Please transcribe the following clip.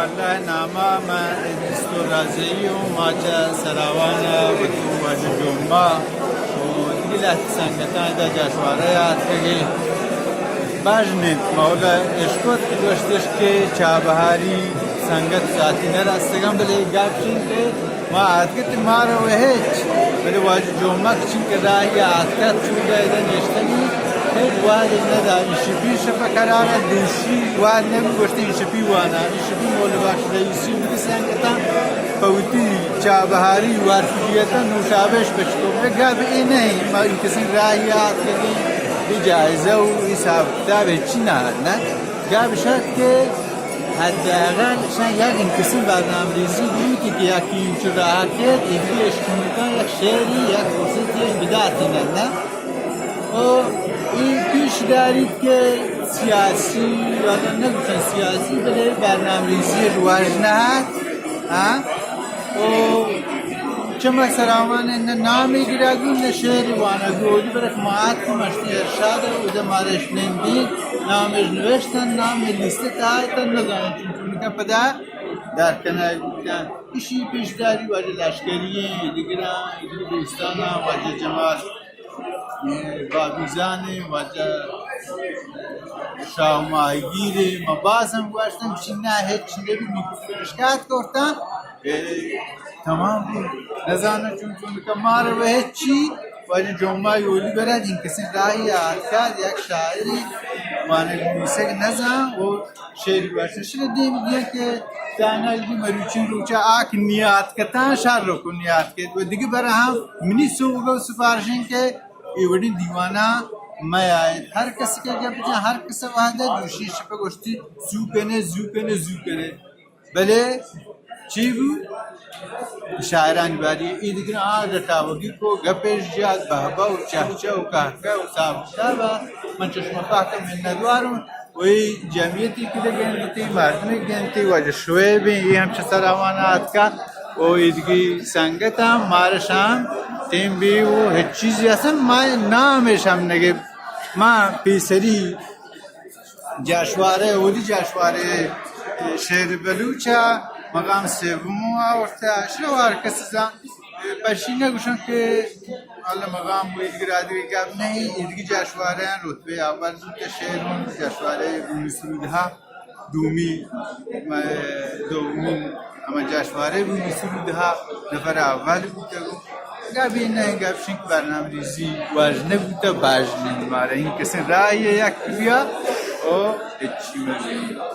اللہ ءِ نام ءَ من ادریس تو رازئی اوں، ما چہ سراوان ءَ وتی واجہ جمعہ ءُ دگہ لہتے سنگتاں ادا جشوارہ ءَ آتکگیں۔ باش نہ انت، ما اودا اشکت کہ گوشتش کہ چابہاری سنگت ساعتی نہ رستگاں، بلے گپ چنت کہ ما آتکت مارا و ہچ، بلے واجہ جمعہ کہ چنکہ راہی آتکت چودا ادا نشتگی، ہچ وہدے ندا۔ ایشی پیش پہ قرار دوشی وہد نبی، گوشتی ایشی پی وانا، ایشی پی مولوی بخش رئیسی بودی سنگتاں پہ وتی چابہاری وارتگی اتاں، نوشابش پچ کو۔ بلے گپ اے نہ انت، ما انکسیں راہی آتکگیں، اے جائزہ و حساب کتاب ہچی نہ ات نہ۔ گپ شرط کہ حداقل شاید یک انکسیں برنامہ ریزی بوتی کہ یکی انچو راہ کیت، ایدگہ اشکنوکاں یک شعری، یک فرصتی اش بداتی نہ نہ۔ او ای پیش داریت کہ سیاسی، والا نگوشن سیاسی، بلے برنامہ ریزی اش واجہ نہ ات۔ ہاں؟ او چہ ما سراوان نہ نامے گرگ بی، نہ شعرے وانگ بی۔ اولی برک ما آتکیں مشتی ارشاد ءَ، اودا مارا اش نندی، نام اش نوشتن، نام اش لیست ءِ تہا اتن، نزاناں چون چون کہ پدا در کنگ بوتن۔ ایشی پیشداری واجہ لشکری ایں، دگراں، دگہ دوستاناں، واجہ جمال بابیزان ایں، واجہ شاہ ماہیگیر ایں، ما باز ہم گوشتن، چی نہ ہچ نبی، میکروفون اش کات کرتن، اے تمام بوت۔ نزاناں چون چون کہ مارا و ہچی، واجہ جمعہ اولی برا دین کسیں راہی آتکا، یک شاعری وانگ نویسگ نزان و شعر گوشت۔ شر دیم دیاں کہ زانگ بی مروچی روچا آ کہ نیات کتاں، شر کو نیات کت۔ و دگہ برا ہم منی سوگو سفارشیں کہ اے وڑیں دیوانا میائیت۔ ہر کس کہ گپ جاں، ہر کس وہدے دوشی شپ گوشتی، زو کنے، زو کنے، زو کنے۔ بلے چی بو؟ شاعرانی باری اے دگراں آ ڈٹاوگی کو، گپش جات، بہبہ و چہچہ و کہکہ و حساب کتاب ءَ من چہ شما پاک منتوار اوں۔ و اے جمعیتی کہ گندتی، مردمی گندتی، واجہ شعیب ایں، اے ہم چہ سراوان آتکا و ایدگی سنگتاں، مارش ہم تیم بی و ہچ چیزی اصلاً ما نامش ہم نگے۔ ما پیسری جشوارے، اولی جشوارے شعر بلوچ ءَ مقام سوم آورتہ۔ اشرا ہر کس زان، پشی نہ گوشن کہ حالا مقام و ایدگہ رادگی گپ نہیں، ایدگی جشوارے رتبہ اول بوتہ، شعر ہم جشوارے بومی سرود ءَ دومی، دومی ہما جشوارے بومی سرود ءَ نفر اول بوتہ۔ گپ اے نہ، گپ شنک برنامہ ریزی واجہ نہ بوتہ، باج نہیں مارا این کسیں راہی یک بیا او ہچی مزید۔